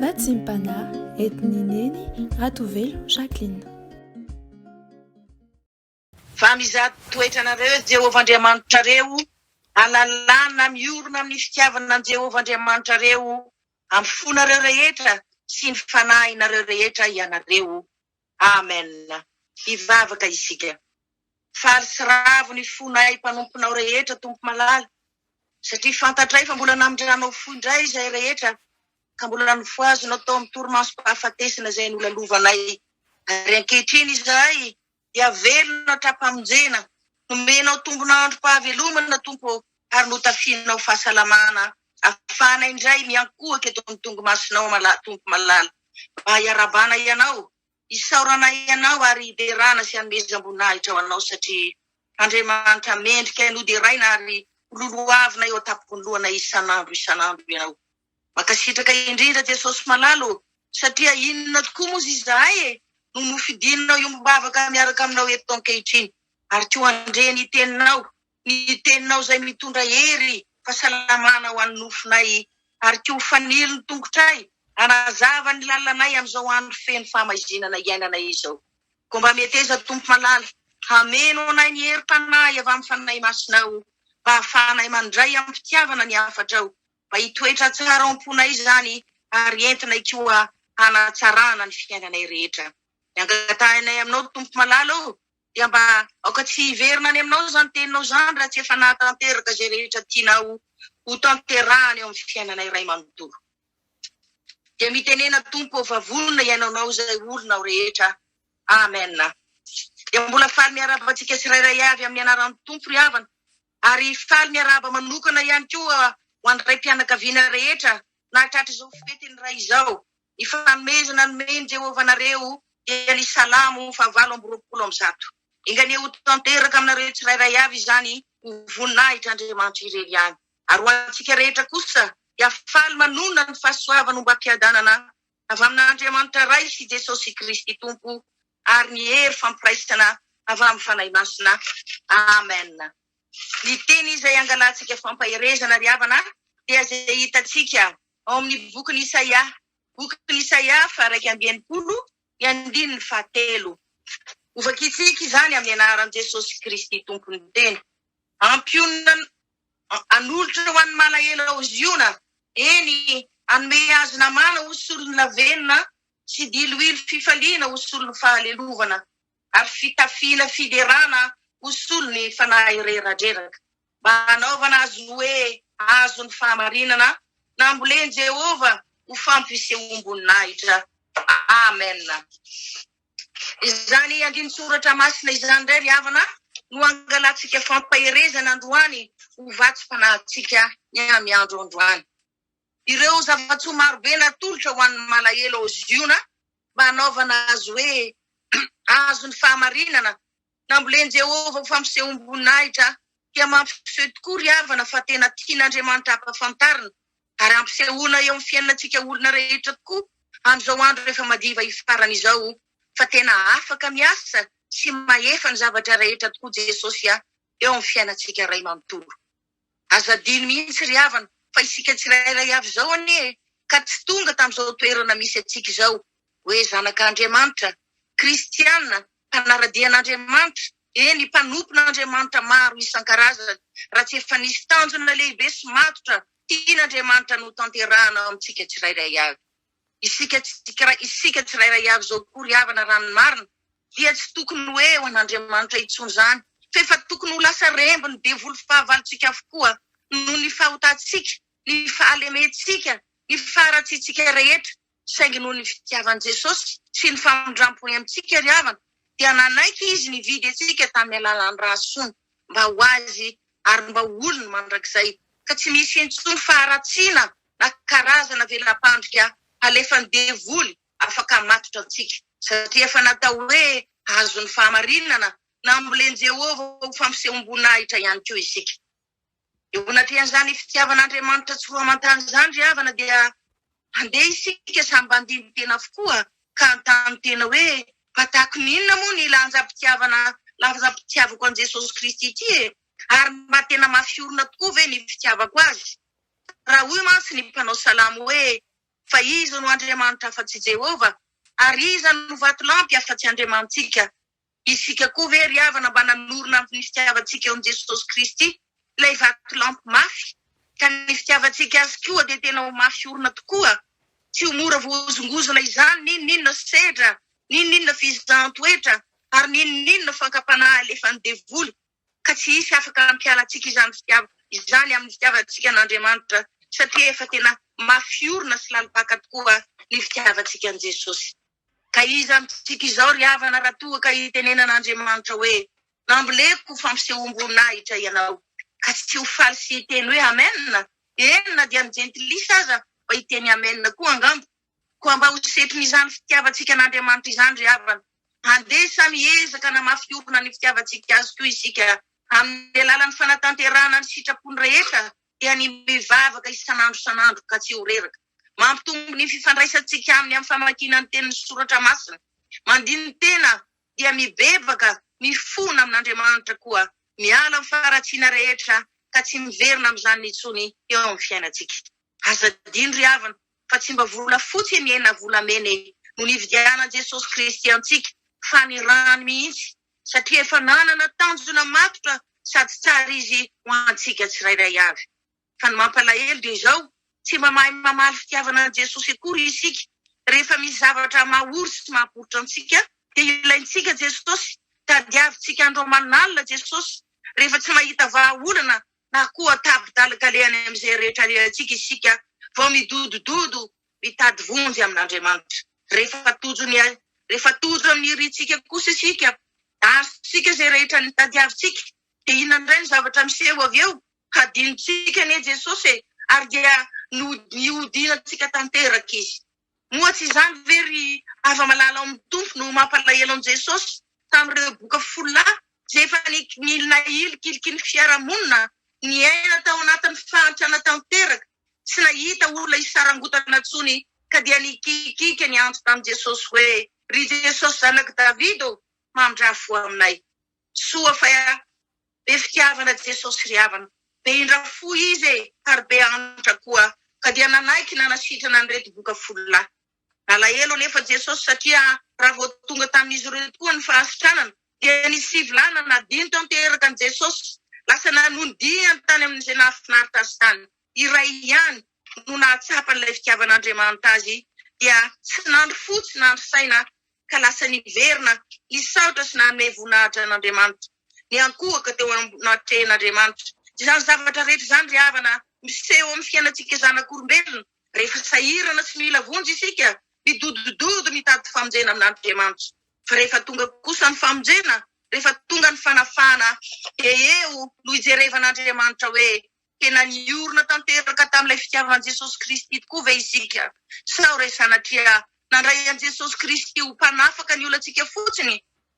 Vatsim-panahy entin'i Neny Ratovelo Jacqueline. Fa mizaha toetra anareo Jehovah Andriamanitrareo, halalana miorina amin'ny fitiavana an'i Jehovah Andriamanitrareo amin'ny fonareo rehetra sy ny fanahinareo rehetra ianareo. Amen. Hivavaka isika. Faly sy ravo ny fonay mpanomponao rehetra Tompo malala, satria fantatray fa mbola namindranao fo indray izahay rehetra ka mbola nofohazinao tao amin'ny torimasom-pahafatesana izay nolalovanay. Ary ankehitriny izahay dia velona hatrampamonjena, nomenao tombon'androm-pahavelomana Tompo ô, ary notafianao fahasalamana afahanay indray miankohoka eto amin'ny tongomasonao Tompo malala, mba hiarahabana Ianao, hisaoranay Ianao ary hiderana sy hanomezam-boninahitra ho Anao satria Andriamanitra mendrika ny hoderaina ary hololohavina eo an-tampon'ny lohanay isan'andro isan'andro Ianao. Mankasitraka indrindra Jesosy malala ô, satria inona tokoa moa izahay e, no nofidinao hiombom-bavaka miaraka aminao eto ankehitriny, ary koa handre ny teninao, ny teninao izay mitondra hery, fahasalamana ho an'ny nofonay, ary koa ho fanilo ny tongotray, hanazava ny lalanay amin'izao andro feno fahamaizinana iainanay izao. Koa mba meteza Tompo malala, hameno anay ny herim-panahy avy amin'ny Fanahy Masinao, mba hahafahanay mandray amim-pitiavana ny hafatrao, Mba hitoetra tsara ao am-ponay izany ary entinay koa hanatsarana ny fiainanay rehetra. Ny angatahinay aminao Tompo malala ô, dia mba aoka tsy hiverina any aminao izany teninao izany raha tsy efa nahatanteraka izay rehetra tianao ho tanterahana eo amin'ny fiainanay iray manontolo. Dia mitenena Tompo ô fa vonona hiainanao izay olonao rehetra. Amen. Dia mbola faly miarahaba antsika tsirairay avy amin'ny anaran'ny Tompo ry havana. Ary faly miarahaba manokana ihany koa ho an'ny raim-pianakaviana rehetra nahatratra izao fetin'ny Ray izao. Ny fanomezana nomen'i Jehovah anareo dia ny Salamo faha-128. Enga anie ho tanteraka aminareo tsirairay avy izany ho voninahitr'Andriamanitra irery ihany. Ary ho antsika rehetra kosa dia faly manonona ny fahasoavana ombam-piadanana avy amin'Andriamanitra Ray sy Jesosy Kristy Tompo ary ny hery fampiraisana avy amin'ny Fanahy Masina. Amen. Ny teny izay angalantsika fampaherezana ry havana dia izay hitantsika ao amin'ny bokin'i Isaia, bokin'i Isaia faha-61, ny andininy fahatelo. Hovakintsika izany amin'ny anaran'i Jesosy Kristy Tompon'ny tena. Ampionona Hanolotra ho an'ny malahelo ao Ziona, eny, hanome azy namana ho solon'ny lavenona sy diloilo fifaliana ho solon'ny fahalelovana, ary fitafiana fiderana ho solon'ny fanahy reradreraka, mba hanaovana azy hoe hazon'ny fahamarinana nambolen'i Jehovah ho fampisehoam-boninahitra. Amena. Izany andinin-tsoratra masina izany indray ry havana no angalantsika fampaherezana androany ho vatsim-panahintsika ny amin'ny andro androany. Ireo zava-tsoa marobe natolotra ho an'ny malahelo ao Ziona mba hanaovana azy hoe azon'ny fahamarinana Nambolen'i Jehovah ho fampisehoam-boninahitra dia mampiseho tokoa ry havana fa tena tian'Andriamanitra hampafantarina ary hampisehoana eo amin'ny fiainantsika olona rehetra tokoa amin'izao andro efa madiva hifarana izao fa tena afaka miasa sy mahefa ny zavatra rehetra tokoa Jesosy eo amin'ny fiainantsika iray manontolo. Aza adino mihitsy ry havana fa isika tsirairay avy izao anie ka tsy tonga tamin'izao toerana misy antsika izao hoe zanak'Andriamanitra, kristiana, mpanara-dia an'Andriamanitra, eny mpanompon'Andriamanitra maro isan-karazany raha tsy efa nisy tanjona lehibe sy matotra tian'Andriamanitra notanterahana ao amintsika tsirairay avy. Isika isika tsirairay avy izao koa ry havana raha ny marina dia tsy tokony hoe ho an'Andriamanitra intsony izany fa efa tokony ho lasa rembin'ny devoly fahavalontsika avokoa noho ny fahotantsika, ny fahalementsika, ny faharatsiantsika rehetra saingy noho ny fitiavan'i Jesosy sy ny famindrampony amintsika ry havana dia nanaiky Izy nividy antsika tamin'ny alalan'ny rà-sony mba ho Azy ary mba ho olony mandrakizay ka tsy misy intsony faharatsiana na karazana vela-pandrika alefan'ny devoly afaka hamatotra antsika, satria efa natao hoe hahazo ny fahamarinana nambolen'i Jehovah ho fampisehoam-boninahitra ihany koa isika. Eo anatrehan'izany fitiavan'Andriamanitra tsy roa aman-tany izany, ry havana, dia andeha isika samy mba handini-tena avokoa ka hanontany tena hoe, Mba tahaka ny inona moa ny lanjam-pitiavana lanjam-pitiavako an'i Jesosy Kristy ity e? Ary mba tena mafy orina tokoa ve ny fitiavako Azy? Raha hoy mantsy ny mpanao salamo hoe. Fa iza no Andriamanitra afa-tsy Jehovah? Ary iza no vatolampy afa-tsy Andriamanitsika? Isika koa ve ry havana mba nanorina amin'ny fitiavantsika eo amin'i Jesosy Kristy, ilay vatolampy mafy, ka ny fitiavantsika Azy koa dia tena ho mafy orina tokoa, tsy ho mora voahozongozona izany n'inon'inona sedra, n'inon'inona fizahan-toetra, ary n'inon'inona fankam-panahy alefan'ny devoly, ka tsy hisy afaka hampiala antsika izany fitiavana izany amin'ny fitiavantsika an'Andriamanitra, satria efa tena mafy orina sy lalim-paka tokoa ny fitiavantsika an'i Jesosy. Ka iza amintsika izao ry havana raha toa ka hitenenan'Andriamanitra hoe, Namboleko ho fampisehoam-boninahitra ianao, ka tsy ho faly sy hiteny hoe Amen? Eny, na dia ny jentilisa aza mba hiteny Amen koa angamba. Koa mba ho setrin'izany fitiavantsika an'Andriamanitra izany ry havana, andeha samy hiezaka hanamafy orina ny fitiavantsika Azy koa isika, amin'ny alalan'ny fanatanterahana ny sitrapony rehetra, dia ny mivavaka isan'andro isan'andro ka tsy ho reraka. Mampitombo ny fifandraisantsika aminy amin'ny famakiana ny tenin'ny Soratra Masina. Mandini-tena dia mibebaka, mifona amin'Andriamanitra koa, miala amin'ny faharatsiana rehetra ka tsy miverina amin'izany intsony eo amin'ny fiainantsika. Aza adino ry havana fa tsy mba volafotsy anie na volamena e no nividianan'i Jesosy Kristy antsika fa ny rany mihitsy satria efa nanana tanjona matotra sady tsara Izy ho antsika tsirairay avy. Fa ny mampalahelo dia izao, tsy mba mahay mamaly fitiavana an'i Jesosy akory isika. Rehefa misy zavatra mahory sy mahaporitra antsika dia ilaintsika Jesosy, tadiavintsika andro aman'alina Jesosy. Rehefa tsy mahita vahaolana na koa tapi-dalin-kalehany amin'izay rehetra alehantsika isika vao midodododo mitady vonjy amin'Andriamanitra. Rehefa tojo ny rehefa tojo amin'ny irintsika kosa isika, azontsika izay rehetra nitadiavintsika, dia inona indray ny zavatra miseho avy eo? Hadinontsika anie Jesosy e, ary dia nihodinantsika tanteraka Izy. Moa tsy izany ve ry hava-malala ao amin'ny Tompo no mampalahelo an'i Jesosy tamin'ireo boka fololahy izay efa nahilinkiliky ny fiarahamonina, niaina tao anatin'ny fahantrana tanteraka, tsy nahita olona hisarangotana intsony ka dia nikikiaka niantso tamin'i Jesosy hoe, Ry Jesosy Zanak'i Davida ô, mamindrà fo aminay. Soa fa be fitiavana Jesosy ry havana. Be indra fo Izy e, ary be antra koa, ka dia nanaiky nanasitrana an'ireto boka fololahy. Nalahelo anefa Jesosy satria raha vao tonga tamin'izy ireo tokoa ny fahasitranana, dia nisy sivilà nanadino tanteraka an'i Jesosy, lasa nanodiany tany amin'izay nahafinaritra azy tany. Iray ihany no nahatsapa an'ilay fitiavan'Andriamanitra azy, dia tsy nandry fo tsy nandry saina ka lasa niverina nisaotra sy nanome voninahitra an'Andriamanitra, niankohoka teo anatrehan'Andriamanitra. Izany zavatra rehetra izany ry havana miseho amin'ny fiainantsika zanak'olombelona, rehefa sahirana sy mila vonjy isika, midodododo mitady famonjena amin'Andriamanitra. Fa rehefa tonga kosa ny famonjena, rehefa tonga ny fanafahana, dia eo no ijerevan'Andriamanitra hoe tena niorina tanteraka tamin'ilay fitiavan'i Jesosy Kristy tokoa ve isika? Sao re sanatria nandray an'i Jesosy Kristy ho Mpanafaka ny olantsika fotsiny,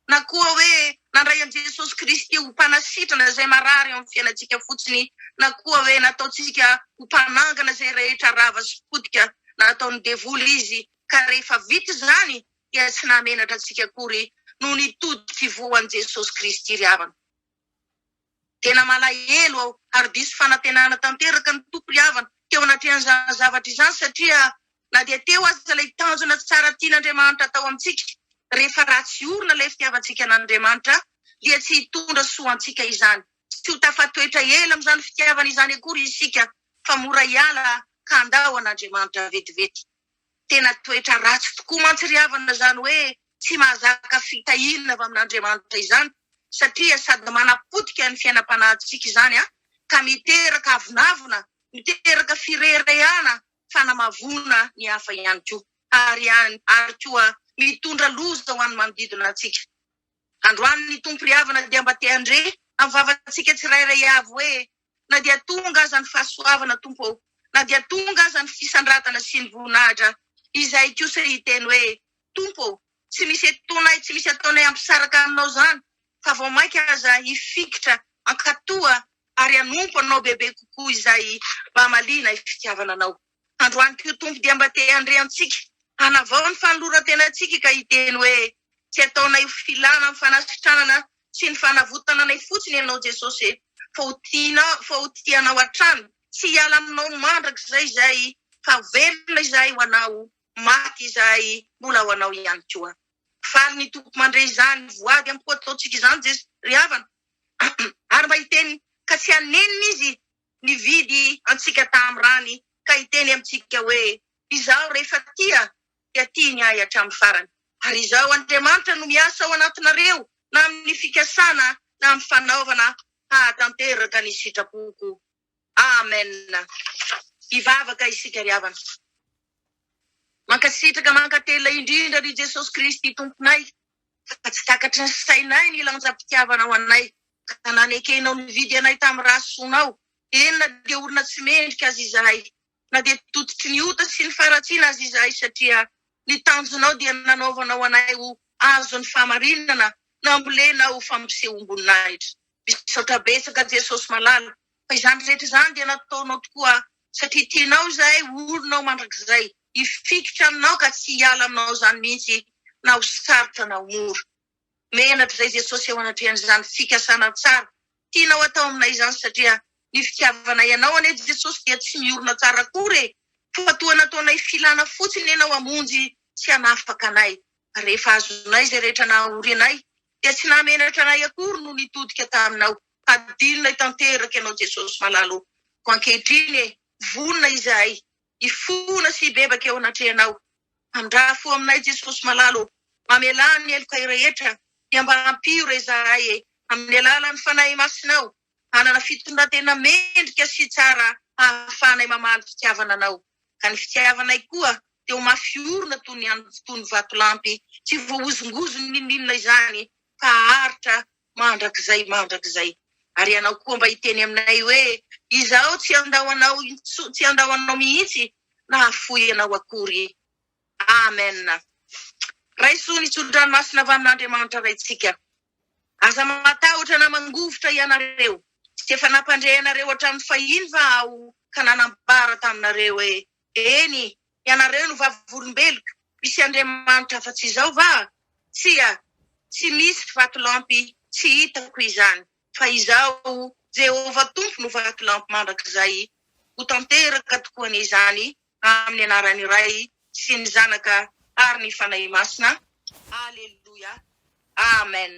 na koa hoe nandray an'i Jesosy Kristy ho Mpanasitrana izay marary eo amin'ny fiainantsika fotsiny, na koa hoe nataontsika ho Mpanangana izay rehetra rava sy potika nataon'ny devoly Izy, ka rehefa vita izany dia tsy nahamenatra antsika akory no nitodika ivoho an'i Jesosy Kristy ry havana. Tena malahelo aho ary diso fanantenana tanteraka ny Tompo ry havana teo anatrehan'izany zavatra izany satria na dia teo aza ilay tanjona tsara tian'Andriamanitra atao amintsika, rehefa ratsy orina ilay fitiavantsika an'Andriamanitra dia tsy hitondra soa antsika izany. Tsy ho tafatoetra ela amin'izany fitiavana izany akory isika fa mora hiala ka handao an'Andriamanitra vetivety. Tena toetra ratsy tokoa mantsy ry havana izany hoe tsy mahazaka fitahiana avy amin'Andriamanitra izany satria sady manapotika ny fiainam-panahintsika izany ka miteraka avonavona, miteraka fireharehana, fanamavoana ny hafa ihany koa ary ary koa mitondra loza ho an'ny manodidina antsika. Androany ny Tompo ry havana dia mba te handre amin'ny vavantsika tsirairay avy hoe na dia tonga aza ny fahasoavana Tompo ô, na dia tonga aza ny fisandratana sy ny voninahitra, izahay kosa hiteny hoe, Tompo ô, tsy misy etoanay, tsy misy ataonay hampisaraka aminao izany, fa vao mainka aza hifikitra hankatoa ary hanompo Anao bebe kokoa izahay mba hamaliana fitiavana Anao. Androany koa Tompo dia mba te handre antsika, hanavao ny fanoloran-tenantsika ka hiteny hoe, Tsy ataonay ho filana amin'ny fanasitranana sy ny fanavotana anay fotsiny Ianao Jesosy e, fa ho tianao, fa ho tianao hatrany, tsy hiala aminao mandrakizay izay, Fa velona izahay ho Anao, maty izahay mbola ho Anao ihany koa. Faly ny Tompo mandre izany voady am-po ataontsika izany Jesosy ry havana. Ary mba hiteny ka tsy hanenina Izy nividy antsika tamin'ny rany ka hiteny amintsika hoe, Izaho rehefa tia dia tiany ahy hatramin'ny farany. Ary Izaho Andriamanitra no miasa ao anatinareo na amin'ny fikasana na amin'ny fanaovana hahatanteraka ny sitrapoko. Amen. Hivavaka isika ry havana. Mankasitraka mankatelina indrindra ry Jesosy Kristy Tomponay fa tsy takatry ny sainay ny lanjam-pitiavanao anay ka nanekenao nividy anay tamin'ny rà soanao, eny na dia olona tsy mendrika aza izahay, na dia tototry ny ota sy ny faharatsiana aza izahay satria ny tanjonao dia nanaovanao anay ho azon'ny fahamarinana nambolenao ho fampisehoam-boninahitra. Misaotra betsaka Jesosy malala fa izany rehetra izany dia nataonao tokoa satria tianao izahay ho olonao mandrakizay, hifikitra aminao ka tsy hiala aminao izany mihitsy na ho sarotra na ho mora. Menatra izay Jesosy eo anatrehan'izany fikasana tsara tianao atao aminay izany satria ny fitiavanay anao anie Jesosy dia tsy miorina tsara akory e! Fa toa nataonay filana fotsiny ianao hamonjy sy hanafaka anay. Rehefa azonay izay rehetra nahaory anay dia tsy nahamenatra anay akory no nitodika taminao. Hadinonay tanteraka ianao Jesosy malala o! Koa ankehitriny e! Vonona izahay hifona sy hibebaka eo anatrehanao. Andrafo aminay Jesosy malala ô! Mamelà ny helokay rehetra dia mba ampio re izahay e! Amin'ny alalan'ny Fanahy Masinao hanana fitondran-tena mendrika sy tsara hahafahanay mamaly fitiavana Anao. Ka ny fitiavanay koa dia ho mafy orina toy ny toy ny vatolampy tsy voahozongozona n'inon'inona izany fa haharitra mandrakizay mandrakizay. Ary Ianao koa mba hiteny aminay hoe, Izaho tsy handao anao intsony, tsy handao anao mihitsy na hahafoy anao akory. Amen. Raiso ny tsodranomasina avy amin'Andriamanitra Raintsika. Aza matahotra na mangovitra ianareo. Tsy efa nampandre anareo hatramin'ny fahiny va Aho ka nanambara taminareo hoe, Eny, ianareo no vavolombeloko, misy Andriamanitra afa-tsy Izaho va? Tsia, tsy misy vatolampy tsy hitako izany, fa Izaho, Jehovah Tompo no vatolampy mandrakizay. Ho tanteraka tokoa anie izany amin'ny anaran'ny Ray sy ny Zanaka ary ny Fanahy Masina. Aleloia. Amen.